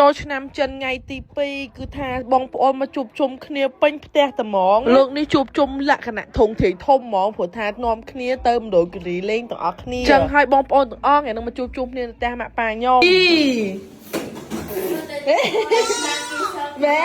ចូលឆ្នាំចិនថ្ងៃទី2គឺថាបងប្អូនមកជួបជុំគ្នាពេញផ្ទះតែហ្មងលើកនេះជួបជុំលក្ខណៈធំធេងធំហ្មងព្រោះថានាំគ្នាទៅមណ្ឌលគិរីលេងទាំងអស់គ្នាចឹងហើយបងប្អូនទាំងអស់ថ្ងៃនេះមកជួបជុំគ្នានៅផ្ទះម៉ាក់ប៉ាខ្ញុំ ម៉ែ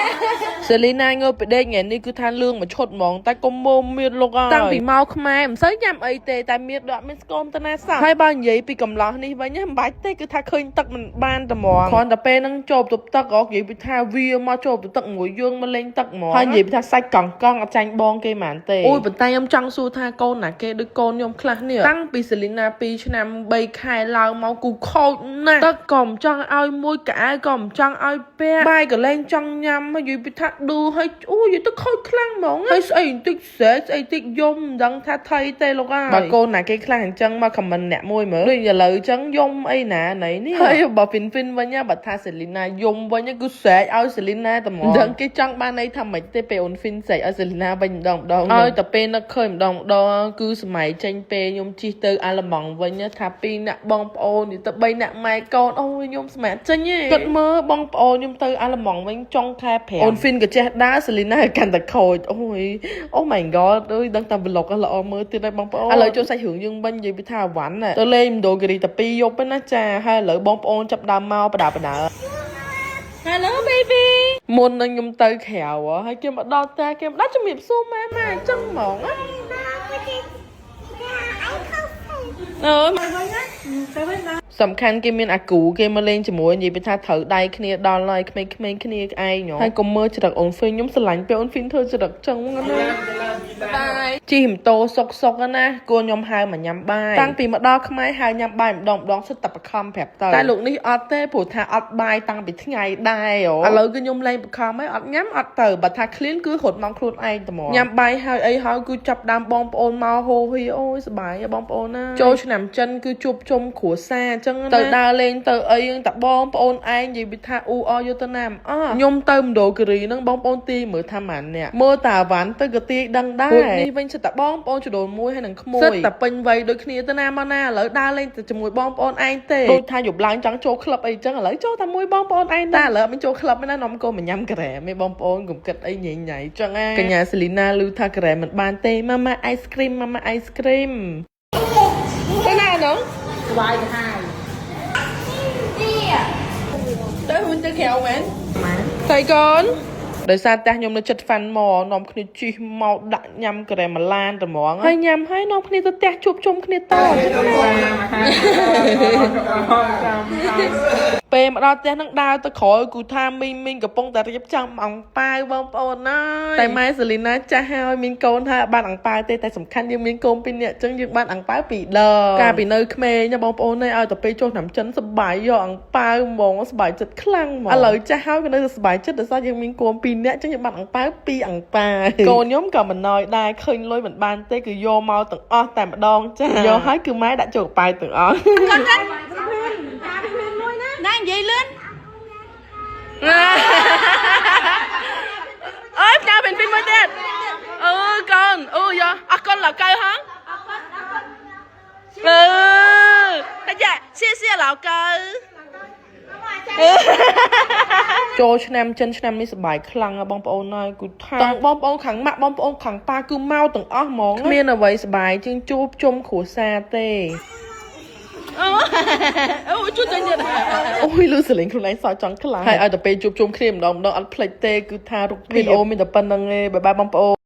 សេលីណាងើបពីដេកថ្ងៃនេះគឺថាលឿងមួយឈុតហ្មងតែកុំមើលមៀតលោកហើយតាំងពីមកខ្មែរមិនសូវញ៉ាំអីទេតែមៀតដកមានស្គមទៅណាសោះហើយបើនិយាយពីកំឡោះនេះវិញមិនបាច់ទេគឺថាឃើញទឹកមិនបានតែហ្មងគ្រាន់តែពេលហ្នឹងចូលទប់ទឹកក៏និយាយពីថាវាមកចូលទប់ទឹកមួយយើងមកលេងទឹកហ្មងហើយនិយាយពីថាសាច់កង់កង់អត់ចាញ់បងគេហ្មងទេអូយប៉ុន្តែខ្ញុំចង់សួរថាកូនណាគេដូចកូនខ្ញុំខ្លះនេះតាំងពីសេលីណា2ឆ្នាំ3ខែឡើងមកគូខូចណាស់ទឹកក៏មិនចង់ឲ្យមួយកៅអៅក៏មិនចង់ឲ្យពាក់បាយក៏លែងចង់ញ៉ាំហើយនិយាយពីថាឌឺហើយអូយនិយាយទៅខូចខ្លាំងហ្មងហើយស្អីបន្តិចស្រែកស្អីតិចយំមិនដឹងថាថៃទេលោកអើយបើកូនណាគេខ្លះអញ្ចឹងមក comment អ្នកមួយមើលដូចឥឡូវអញ្ចឹងយំអីណាណីនេះហើយបើហ្វីនហ្វីនវិញណាបើថាសេលីណាយំវិញគឺស្រែកឲ្យសេលីណាតែហ្មងមិនដឹងគេចង់បានន័យថាម៉េចទេពេលអូនហ្វីនស្រែកឲ្យសេលីណាវិញម្ដងម្ដងឲ្យតែពេលនឹកឃើញម្ដងម្ដងគឺសម័យចេញពេលខ្ញុំជិះទៅអាឡម៉ង់វិញថាពីរអ្នកបងប្អូនទៅបីអ្នកម៉ែកូនអូយខ្ញុំស្មានចេញទេគាត់មើលបងប្អូនខ្ញុំទៅអាឡម៉ង់វិញចុងខែ5អូនហ្វីនក៏ចេះដើរសេលីណាកាន់តែខូចអូយ Oh my god អើយដឹងតែ vlog ល្អមើលទៀតហើយបងប្អូនឥឡូវចូលសាច់រឿងយើងវិញនិយាយពីថាអាវ៉ាន់ទៅលេងមណ្ឌលគិរីតែ2យប់ណាចាហើយឥឡូវបងប្អូនចាប់ដើមមកបដាបដា Hello, baby. មុននឹងខ្ញុំទៅក្រៅហើយគេមកដល់តែគេមកដល់ជំរាបសួរម៉ែម៉ែអញ្ចឹងហ្មងណាអើមកវិញណាសំខាន់គេមានអាគូគេមកលេងជាមួយនិយាយពីថាត្រូវដៃគ្នាដល់ហើយក្មេងៗគ្នាឯងហើយកុំមើលច្រឹកអូនហ្វីនខ្ញុំស្រឡាញ់ពេលអូនហ្វីនធ្វើច្រឹកចឹងណា Bye. ជិះម៉ូតូសុកសុកណាគួរខ្ញុំហៅមកញ៉ាំបាយតាំងពីមកដល់ខ្មែរហៅញ៉ាំបាយម្ដងម្ដងសិតតែបខំប្រាប់ទៅតែលោកនេះអត់ទេព្រោះថាអត់បាយតាំងពីថ្ងៃដែរឥឡូវគឺខ្ញុំលែងបខំហើយអត់ញ៉ាំអត់ទៅបើថាឃ្លានគឺរត់មកខ្លួនឯងតែហ្មងញ៉ាំបាយហើយអីហើយគឺចាប់ដើមបងប្អូនមកហូហីអូយសប្បាយបងប្អូនណាចូលឆ្នាំចិនគឺជួបជុំគ្រួសារអញ្ចឹងទៅដើរលេងទៅអីតែបងប្អូនឯងនិយាយពីថាអ៊ូអយកទៅណាមិនអស់ខ្ញុំទៅមណ្ឌលគិរីហ្នឹងបងប្អូនទីមើលថាម៉ានអ្នកមើលតាវ៉ាន់ទៅក៏ទាយដឹងដែរនេះវិញសិតតែបងប្អូនចដូនមួយហើយនឹងក្មួយសិតតែពេញវ័យដូចគ្នាទៅណាមកណាឥឡូវដើរលេងតែជាមួយបងប្អូនឯងទេដូចថាយប់ឡើងចង់ចូលក្លឹបអីចឹងឥឡូវចូលតែមួយបងប្អូនឯងតែឥឡូវអត់មានចូលក្លឹបទេណានាំកូនមកញ៉ាំការ៉េមឯងបងប្អូនកុំគិតអីញ៉ៃញ៉ៃចឹងណាកញ្ញាសេលីណាឮថាការ៉េមមិនបានទេម៉ាម៉ា ice cream ម៉ាម៉ា ice cream ទៅណានោះ ស្វាយទៅហើយ ទៅវិញទៅក្រៅមែនតែកូនដោយសារផ្ទះខ្ញុំនៅចិត្តហ្វាន់មកនាំគ្នាជិះមកដាក់ញ៉ាំការ៉េមឡានតែហ្មងហើយញ៉ាំហើយនាំគ្នាទៅផ្ទះជួបជុំគ្នាតចឹងណាពេលមកដល់ផ្ទះនឹងដើរទៅក្រោយគូថាមីងមីងកំពុងតែរៀបចំអង្ប៉ាវបងប្អូនណាយតែម៉ែសេលីណាចាស់ហើយមានកូនហើយអត់បានអង្ប៉ាវទេតែសំខាន់យើងមានកូនពីរនាក់អញ្ចឹងយើងបានអង្ប៉ាវពីរដងកាលពីនៅក្មេងណាបងប្អូនឲ្យតែពេលចុះឆ្នាំចិនសប្បាយយកអង្ប៉ាវហ្មងសប្បាយចិត្តខ្លាំងហ្មងឥឡូវចាស់ហើយក៏នៅតែសប្បាយចិត្តដោយសារយើងមានកូនពីរនាក់អញ្ចឹងយើងបានអង្ប៉ាវពីរអង្ប៉ាវកូនខ្ញុំក៏មិនណយដែរឃើញលុយមិនបានទេគឺយកមកទាំងអស់តែម្ដងចាយកហើយគឺម៉ែដាក់ចូលកប៉ាវទាំងអស់ ណានិយាយលឿន អើយផ្ញើពីពីមួយទៀតអឺកូនអឺយកអរគុណ老高ហ៎អឺ大家谢谢老高ចូលឆ្នាំចិនឆ្នាំនេះសប្បាយខ្លាំងណាស់បងប្អូនហើយគឺថាទាំងបងប្អូនខាងម៉ាក់បងប្អូនខាងប៉ាគឺមកទាំងអស់ហ្មងគ្មានអ្វីសប្បាយជាងជួបជុំគ្រួសារទេអូជួយចេញទៀតអូយលឺសលេងខ្លួនឯងសោចចង់ខ្លាំងហើយឲ្យតែពេលជួបជុំគ្នាម្ដងម្ដងអត់ភ្លេចទេគឺថារូបវីដេអូមានតែប៉ុណ្្នឹងឯង bye bye បងប្អូន។